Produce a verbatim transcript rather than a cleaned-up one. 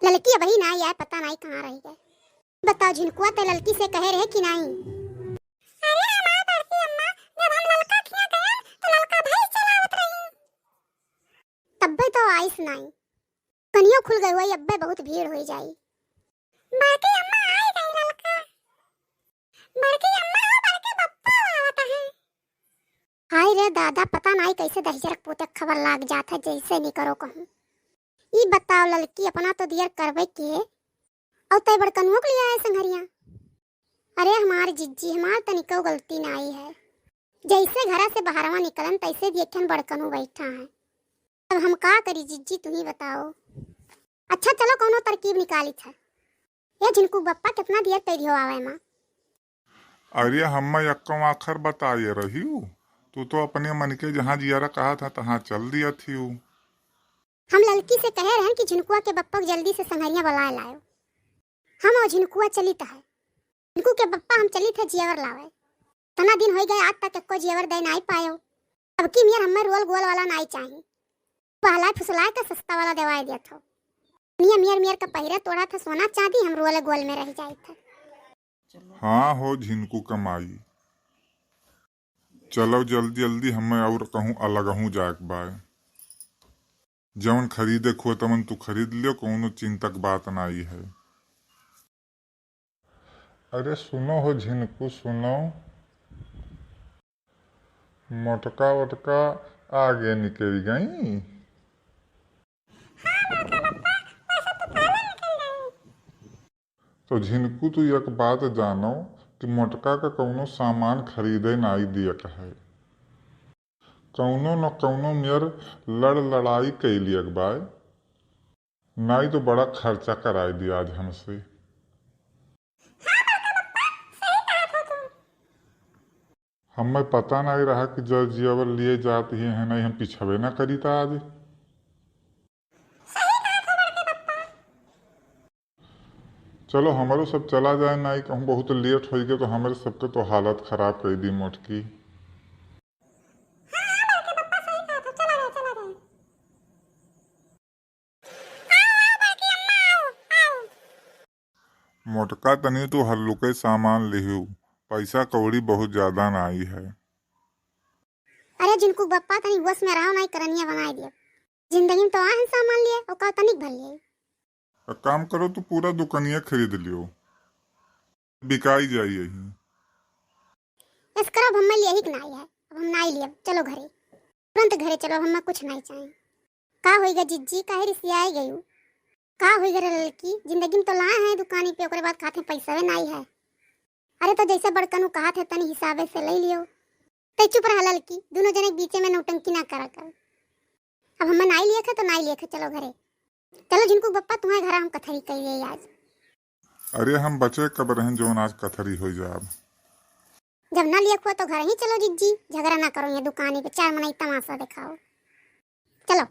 ललकी अबही नाई आए, पता नाई कहाँ रहि गए। बताओ झिनकुआ, ते ललकी से कहे रहे कि नाई? अरे हमार बड़की अम्मा, जब हम ललका खिया गए तो ललका भैंस चरावत रही। तब्बे तो आइस नाई। कनियो खुल गई हुई, अब्बे बहुत भीड़ होई जाई। बड़की अम्मा आई गई ललका। बड़की अम्मा हो, बड़के बप्पा आवत हैं। हाय रे दादा, पता नाई कैसे दहिजरक पोते खबर लाग जात है, जैसे नहीं करो कहूँ। ई बताओ ललकी, अपना तो दियर करबे के, और तय बड़कनुओ के लिए आए संघरिया। अरे हमार जिज्जी, हमार तनिको गलती नाई है। जैसे घरा से बाहरवा निकलन, तैसे भी एकठन बड़कनू बैठा है। अब हम का करी जिज्जी, तू ही बताओ। अच्छा चलो, कौनो तरकीब निकाली था। ए झिनकू बप्पा, कितना दियर कह दियो आवे माँ। अरे हम्मा यक्को आखर बताए रही हूँ, तू तो अपने मन के जहाँ जियारा कहा था तहाँ चल दिया थी। हम ललकी से कहे रहन कि झिनकुआ के बप्पा के जल्दी से संघरिया बुलाए लायो। हम और झिनकुआ चलित है। झिनकू के बप्पा हम चलित है जियावर लावे। तना दिन हो गए आज तक एको जियावर दे नाई पायो। अब की मियर हमें रोल गोल वाला नाई चाही। पहला फुसलाए का सस्ता वाला देवाए दिया था। मिया मियर मियर का पहिरा तोड़ा था सोना चांदी, हम रोल गोल में रह जाए था। हाँ हो झिनकू कमाई। चलो जल्दी जल्दी, हमें और कहूँ अलगहूँ जाए के बाय। जवन खरीदे खुआ तवन तू खरीद लियो, कौनो चिंता के बात नाई है। अरे सुनो हो झिनकू, सुनो, मोटका वोटका आगे निकल गई। तो झिनकू तू एक बात जानो कि मोटका का कौनो सामान खरीदे नाई दियक है। कौनो न कौनो मेर लड़ लड़ाई कैलियक बाय, नाई तो बड़ा खर्चा कराए दिया आज हमसे। हमें पता नहीं रहा कि जर जियावर लिए जात ही है, नहीं हम पिछवे ना करी था आज। चलो हमरो सब चला जाए, नाई कहूँ बहुत लेट हो गए तो हमरे सबके तो हालत खराब कर दी मोटकी। मोटका तनी तू हल्लुके सामान लिहू, पैसा कौड़ी बहुत ज्यादा नाई है। अरे झिनकू बप्पा, तनी वश में रहो, नाई करनिया बनाए दियो। जिंदगी में तो आए हैं सामान लिए, ओका तनिक भर लिए। एक काम करो, तू पूरा दुकनिया खरीद लियो, बिकाई जाई यही। एस करो, अब हमें लिए ही के नाई है, अब हम नाई लिए, चलो घरे, तुरंत घरे चलो, हमें कुछ नाई चाहिए। का होइगा जिज्जी, काहे रिसियाए गयू? का होइगा रे ललकी, जिंदगी में तो लाए हैं दुकानी पे, ओकरे बाद खाते पैसा नाई है। अरे तो जैसे बड़कनू कहा थे तनी हिसाबे से ले लियो। ते चुप रहा ललकी, दोनों जने के बीचे में नौटंकी ना करा कर। अब हमें नाई लिए थे तो नाई लिए थे, चलो घरे। चलो झिनकू बप्पा, तुम्हारे घर हम कथरी करिए आज। अरे हम बचे कब रहन जौन आज कथरी हो जाब। जब ना लिए हुआ तो घर ही चलो जिज्जी, झगड़ा ना करो ये दुकानी पे, चार मनई तमाशा दिखाओ। चलो।